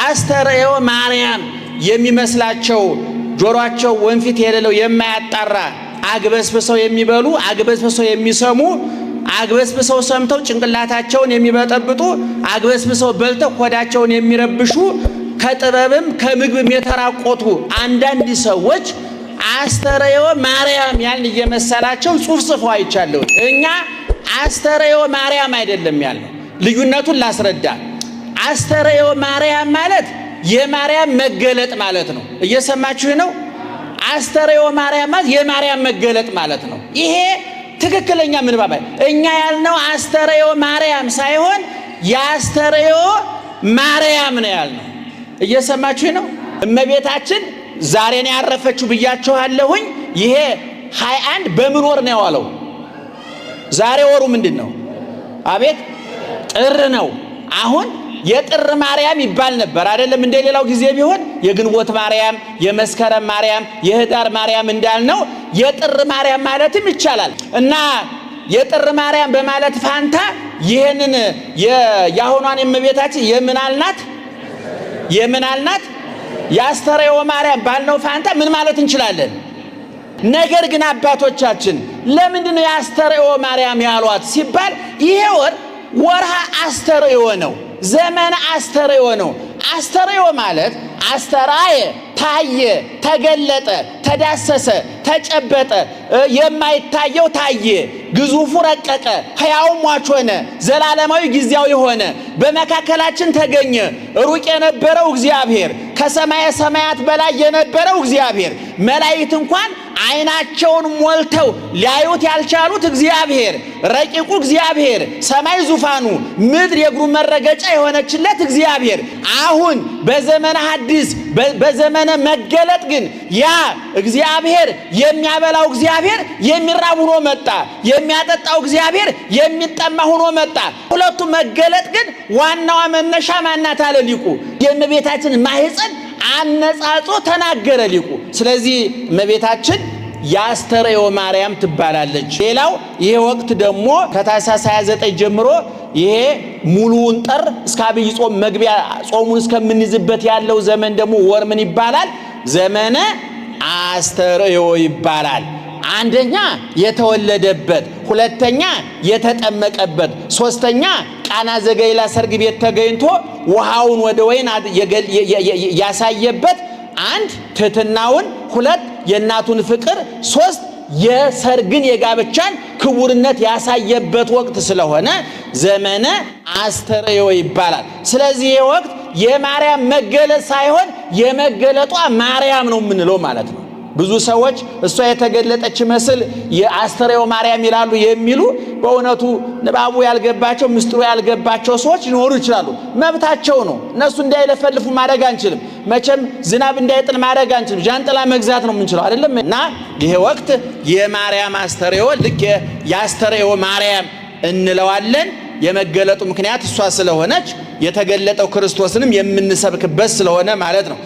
አስተርእዮ ማርያም የሚመስላቸው ጆሮአቸው ወንፊት የሌለው የማያጣራ አግበስብሰው የሚበሉ፣ አግበስብሰው የሚሰሙ፣ አግበስብሰው ሰምተው ጭንቅላታቸውን የሚበጠብጡ፣ አግበስብሰው በልተው ሆዳቸውን የሚረብሹ፣ ከጥበብም ከምግብም የተራቆቱ አንዳንድ ሰዎች አስተርእዮ ማርያም ያልን እየመሰላቸው ጽሑፍ ጽፈው አይቻለሁ። እኛ አስተርእዮ ማርያም አይደለም ያልነው። ልዩነቱን ላስረዳ። አስተርእዮ ማርያም ማለት የማርያም መገለጥ ማለት ነው። እየሰማችሁ ነው? አስተርእዮ ማርያም ማለት የማርያም መገለጥ ማለት ነው። ይሄ ትክክለኛ ምንባብ። እኛ ያልነው አስተርእዮ ማርያም ሳይሆን የአስተርእዮ ማርያም ነው ያልነው። እየሰማችሁ ነው? እመቤታችን ዛሬ ነው ያረፈችው ብያችኋለሁኝ። ይሄ 21 በምን ወር ነው የዋለው? ዛሬ ወሩ ምንድን ነው? አቤት፣ ጥር ነው። አሁን የጥር ማርያም ይባል ነበር አይደለም? እንደ ሌላው ጊዜ ቢሆን የግንቦት ማርያም፣ የመስከረም ማርያም፣ የህዳር ማርያም እንዳልነው የጥር ማርያም ማለትም ይቻላል። እና የጥር ማርያም በማለት ፋንታ ይህንን የአሁኗን የእመቤታችን የምን አልናት? የምን አልናት? የአስተርእዮ ማርያም ባልነው ፋንታ ምን ማለት እንችላለን? ነገር ግን አባቶቻችን ለምንድን ነው የአስተርእዮ ማርያም ያሏት ሲባል ይሄ ወር ወርሃ አስተርእዮ ነው። ዘመነ አስተርእዮ ነው። አስተርእዮ ማለት አስተራየ፣ ታየ፣ ተገለጠ፣ ተዳሰሰ፣ ተጨበጠ፣ የማይታየው ታየ፣ ግዙፉ ረቀቀ፣ ሕያው ሟች ሆነ፣ ዘላለማዊ ጊዜያዊ ሆነ፣ በመካከላችን ተገኘ። ሩቅ የነበረው እግዚአብሔር፣ ከሰማየ ሰማያት በላይ የነበረው እግዚአብሔር፣ መላእክት እንኳን ዓይናቸውን ሞልተው ሊያዩት ያልቻሉት እግዚአብሔር፣ ረቂቁ እግዚአብሔር፣ ሰማይ ዙፋኑ፣ ምድር የእግሩ መረገጫ የሆነችለት እግዚአብሔር አሁን በዘመነ ሐዲስ በዘመነ መገለጥ ግን ያ እግዚአብሔር፣ የሚያበላው እግዚአብሔር የሚራብ ሆኖ መጣ። የሚያጠጣው እግዚአብሔር የሚጠማ ሆኖ መጣ። ሁለቱ መገለጥ ግን ዋናዋ መነሻ ማናት አለ ሊቁ። የእመቤታችን ማህፀን አነጻጽሮ ተናገረ ሊቁ። ስለዚህ እመቤታችን የአስተርእዮ ማርያም ትባላለች። ሌላው ይሄ ወቅት ደግሞ ከታኅሳስ 29 ጀምሮ ይሄ ሙሉውን ጥር እስከ አብይ ጾም መግቢያ ጾሙን እስከምንይዝበት ያለው ዘመን ደግሞ ወር ምን ይባላል? ዘመነ አስተርእዮ ይባላል። አንደኛ የተወለደበት፣ ሁለተኛ የተጠመቀበት፣ ሶስተኛ ቃና ዘገሊላ ሰርግ ቤት ተገኝቶ ውሃውን ወደ ወይን ያሳየበት፣ አንድ ትሕትናውን፣ ሁለት የእናቱን ፍቅር፣ ሶስት የሰርግን የጋብቻን ክቡርነት ያሳየበት ወቅት ስለሆነ ዘመነ አስተርእዮ ይባላል። ስለዚህ ይህ ወቅት የማርያም መገለጥ ሳይሆን የመገለጧ ማርያም ነው የምንለው ማለት ነው። ብዙ ሰዎች እሷ የተገለጠች መስል የአስተርእዮ ማርያም ይላሉ የሚሉ በእውነቱ ንባቡ ያልገባቸው፣ ምስጢሩ ያልገባቸው ሰዎች ሊኖሩ ይችላሉ። መብታቸው ነው። እነሱ እንዳይለፈልፉ ማድረግ አንችልም። መቼም ዝናብ እንዳይጥል ማድረግ አንችልም። ዣንጥላ መግዛት ነው የምንችለው አይደለም። እና ይሄ ወቅት የማርያም አስተርእዮ ልክ የአስተርእዮ ማርያም እንለዋለን። የመገለጡ ምክንያት እሷ ስለሆነች የተገለጠው ክርስቶስንም የምንሰብክበት ስለሆነ ማለት ነው።